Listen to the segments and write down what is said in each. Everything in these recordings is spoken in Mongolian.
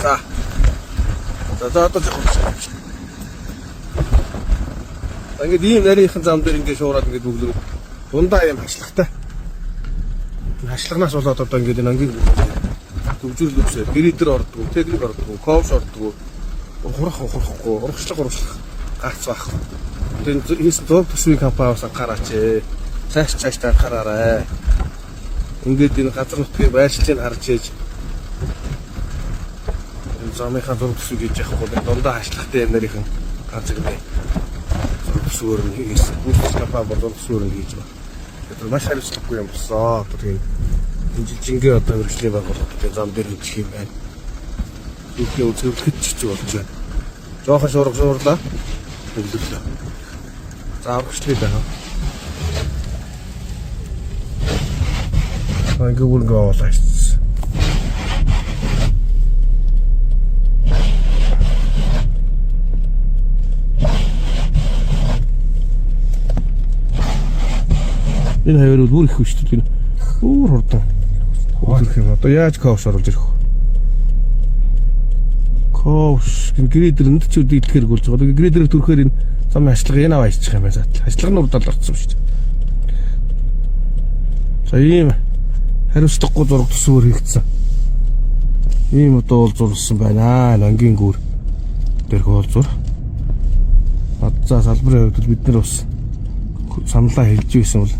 За. За за одоо жоохон. Ингээд ийм нарийнхан зам дээр ингээд шуураад ингээд бөглөрөө дундаа ийм хашлагтай. Энэ хашлагнаас болоод одоо ингээд энэ ангийн төгжрөл үсээ гридер ордгоо, техник ордгоо, ковш ордгоо, ухрах ухрахгүй, урагшлах урагшлах гарц байх. Тэгээд хийсэн зураг төсвийн компаниас анхаараач ээ. Цааш цааш та анхаараарай. Ингээд энэ газар нутгийн байршлыг харж ээж энэ замынхаа зураг төсвийг хийж явах бол дундаа хашлагтай юм нарийнхан ганц юм. Зураг төсвөөр нь хийсэн. Гүйцэтгэх компани бол зураг төсвөөр нь хийж байна. Тэр маш хариуцлагагүй юм болсон. Одоо тэгээд энэ жилжингээ одоо мэргэжлийн байгууллага одоо зам дээр хийчих юм байна. Зүгхээ үзэвлэхэд ч хэцүү болж байна. Жохон шуурга шуурлаа. Өглөглөө. За аврагчлаа даа. Ингээ бүр ингээ оолаа ирсэн. Энэ хоёр бол бүр их шүү дээ. Бүр хурдан. Хөөрөх юм. Одоо яаж ковш оруулж ирэх вэ? Ковш грейдер энд ч үдэлэхээр гүлж байгаа. Грейдер төрөхөөр энэ замын хашлага энэ аваа хийчих юм байна. Заатал. Хашлага нь урдал орсон шүү дээ. За ийм хариуцлагагүй зураг төсвөр хийгдсэн. Ийм одоо уул зурлсан байна. Ангийн гүр дээрх уул зур. За салбарын хувьд бид нар бас саналаа хэлж байсан бол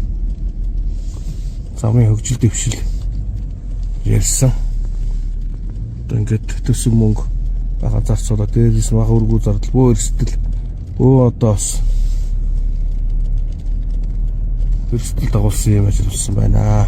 замын хөгжил дэвшил ярьсан. Одоо ингээд төсөв мөнгө бага зарцуулаа, дээрээс бага өргүү зардал, бөө эрсдэл, бөө одоо бас эрсдэл дагуулсан юм ажил болсон байна.